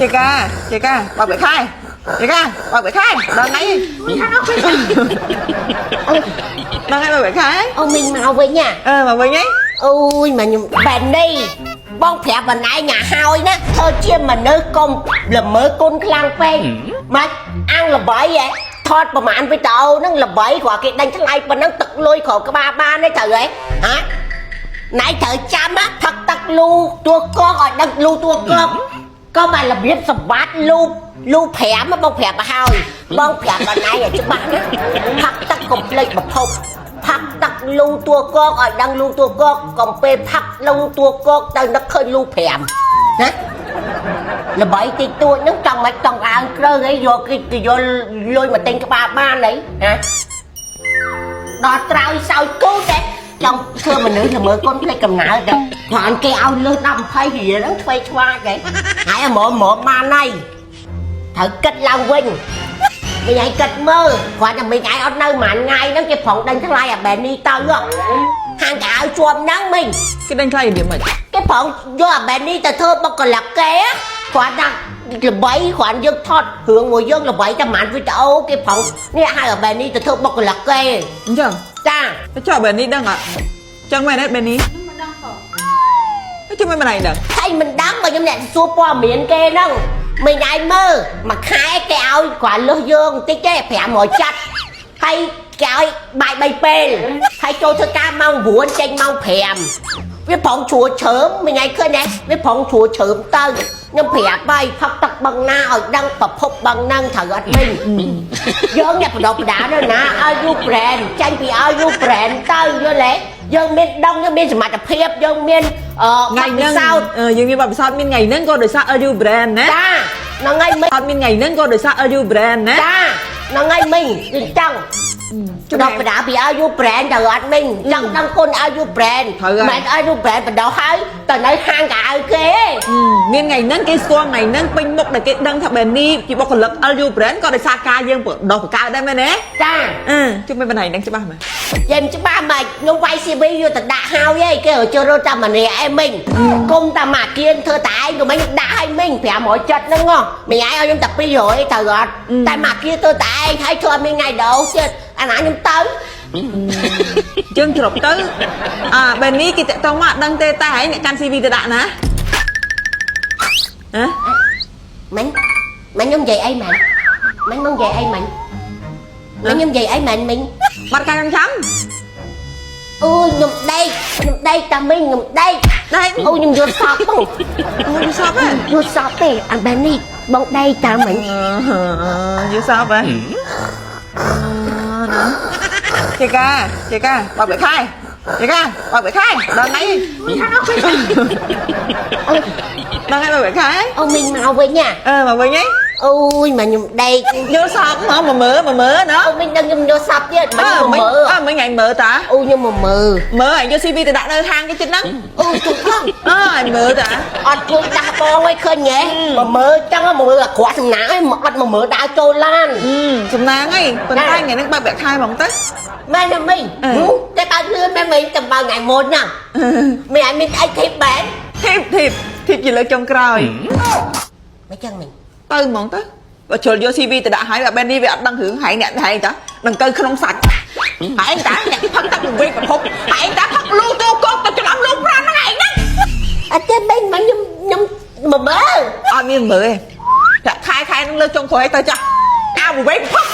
ចេកាចេកាបើកខែចេកាបើកខែដល់ថ្ងៃដល់ថ្ងៃបើកខែ អូមីងមកវិញណា អឺមកវិញហី អូយមកខ្ញុំបែននេះបងប្រាប់បណ្ណៃញ៉ាហើយណាធ្វើជាមនុស្សកុំល្មើគុណខ្លាំងពេកមកអាំងល្បីហ៎ថតប្រហែលវីដេអូហ្នឹងល្បីគ្រាន់គេដេញថ្លៃប៉ុណ្ណឹងទឹកលុយក្រោមក្បាលបានទេត្រូវហ៎ហ៎ណៃត្រូវចាំណាផឹកទឹកលូទួកកឲ្យដឹងលូទួកកក៏មករបៀបសម្បត្តិលូលូ5បងប្រាប់ឲ្យហើយបងប្រាប់បណ្ណៃឲ្យច្បាស់ណាផឹកទឹកកុំភ្លេចប្រភព ផឹកទឹកលូតួកកឲ្យដឹងលូតួកកកុំពេលផឹកលូតួកកទៅនឹកឃើញលូ5ណាល្បីតិចតួចហ្នឹងចង់មិនចង់អើងគ្រើអីយកគេគេយកលុយមកទិញក្បាលបានអីហ៎ដល់ត្រើយសោយគូទេចង់ធ្វើមនុស្សល្មើគុនភ្លេចកំណើតដែរគ្រាន់គេឲ្យលើស10 20រៀលហ្នឹងឆ្វេងឆ្វាចហីហើយហ្មងហ្មងបានហើយត្រូវគិតឡើងវិញ មីងឯងគិតមើលគ្រាន់តែមីងឯងអត់នៅមួយថ្ងៃហ្នឹងគេប្រងដេញថ្លៃអាបែននេះទៅហ៎ហាងកៅអៅជាប់ហ្នឹងមីង គេដេញថ្លៃរបៀបម៉េច គេប្រងយកអាបែននេះទៅធ្វើបុគ្គលិកគេគ្រាន់តែល្បីគ្រាន់យើងថតរឿងមួយយើងល្បីតែប្រហែលវីដេអូគេប្រងនេះហៅអាបែននេះទៅធ្វើបុគ្គលិកគេ អញ្ចឹង ចា ទៅចុះបែននេះដឹងអត់ចឹងមែនទេបែននេះ មិនដឹងផង ទៅជុំមិនណៃដឹង តែមិនដឹងបើខ្ញុំអ្នកសួរព័ត៌មានគេហ្នឹងមីងឯងមើលមួយខែគេឲ្យគ្រាន់លុះយើងបន្តិចទេ500ចាត់ហើយគេឲ្យបាយ3ពេលហើយចូលធ្វើការម៉ោង9ចេញម៉ោង5វាប្រងជ្រួឈើមមីងឯងឃើញទេវាប្រងជ្រួឈើមទៅខ្ញុំប្រាប់ហើយផឹកទឹកបឹងណាឲ្យដឹងប្រភពបឹងហ្នឹងត្រូវអត់មីងយើងអ្នកបដបដានៅណាឲ្យយូ brand ចាញ់ពីឲ្យយូ brand ទៅយល់ទេយើងមានដឹងយើងមានសមត្ថភាពយើងមានអឺ ថ្ងៃហ្នឹង បទពិសោធន៍ យើងមានបទពិសោធន៍មានថ្ងៃហ្នឹងក៏ដោយសារ LU brand ណា ចាហ្នឹងហើយមីង អត់មានថ្ងៃហ្នឹងក៏ដោយសារ LU brand ណា ចាហ្នឹងហើយមីងគឺចង់ ជុំ ដល់បដាពីឲ្យយូ brand ទៅអត់មីងចង់ដឹងគុណឲ្យយូ brand ត្រូវហើយ មិនឲ្យយូ brand បណ្ដោះហើយទៅនៅហាងកៅអៅគេ មានថ្ងៃហ្នឹងគេស្គាល់ថ្ងៃហ្នឹងពេញមុខដែលគេដឹងថាបែននេះជាបុគ្គលិក LU brand ក៏ដោយសារការយើងបដោះបកើតដែរមែនទេ ចា អឺជុំមិនណៃហ្នឹងច្បាស់មែន យេមច្បាស់មកខ្ញុំវាយ CV យកទៅដាក់ហើយឯងគេឲ្យចូលរត់តាមម្នាក់ឯងមីងគុំតាមអាគៀនធ្វើតែឯងក៏មិញដាក់ឲ្យមីង570ហ្នឹងហ៎មីងឯងឲ្យខ្ញុំតែ200ត្រូវអត់តែមកគៀនធ្វើតែឯងហើយធ្វើអត់មានថ្ងៃដោទៀតអាណាខ្ញុំទៅ យើងជ្រប់ទៅអាបែននេះគេតាក់តងមកអត់ដឹងទេតែឯងអ្នកកាន់ CV ទៅដាក់ណាហ៎ មិញមិញខ្ញុំនិយាយអីមែនមិញមកនិយាយអីមិញមិញខ្ញុំនិយាយអីមែនមិញ បាត់ការចាំចាំ អូយខ្ញុំដេកខ្ញុំដេកតាមីងខ្ញុំដេក ដេក អូយខ្ញុំយល់សពបង អូយយល់សពហ៎ យល់សពទេអាបែននេះបងដេកតាមិញ យល់សពហ៎ណាចេកាចេកាបើកខែចេកាបើកខែដល់ថ្ងៃដល់ថ្ងៃបើកខែ អូមីងមកវិញណា អឺមកវិញហី អូយមកខ្ញុំដេក យល់សពមកមកមើលមកមើលណា អូមីងដឹងខ្ញុំយល់សពទៀតមិញខ្ញុំមកមើល អើមិញថ្ងៃមើលតា អូខ្ញុំមកមើល មើលឯងយក CV ទៅដាក់នៅហាងគេចិត្តហ្នឹង អូជុំផង អើឯងមើលតា អត់ជួយដាស់បងឯងឃើញហ៎មកមើលចឹងមកមើលអាក្រក់សំណាងឯងអត់មកមើលដើរចូលឡាន សំណាងហីប៉ុន្តែថ្ងៃហ្នឹងបើកខែហ្មងទៅ មែនទេមីងតែបើលឿនមែនមីងតែបើថ្ងៃមុនណាមីងឲ្យមានអីធីបបែន ធីបធីបធីបជាលើកចុងក្រោយ មិនចឹងមីង ទៅហ្មងទៅបើជ្រុលយក CV ទៅដាក់ហើយបើបែននេះវាអត់ដឹងរឿងហែងអ្នកហែងតានឹងទៅក្នុងសាច់ហែងតាអ្នកផឹកទឹកវិញប្រភពហែងតាផឹកលូតូកកទៅច្រឡំលូប្រាំហ្នឹងឯងណា អត់ទេមីងមកខ្ញុំខ្ញុំមកមើល អត់មានមើលទេតែខែខែហ្នឹងលើកចុងក្រោយទៅចាស់អាវវិញផឹក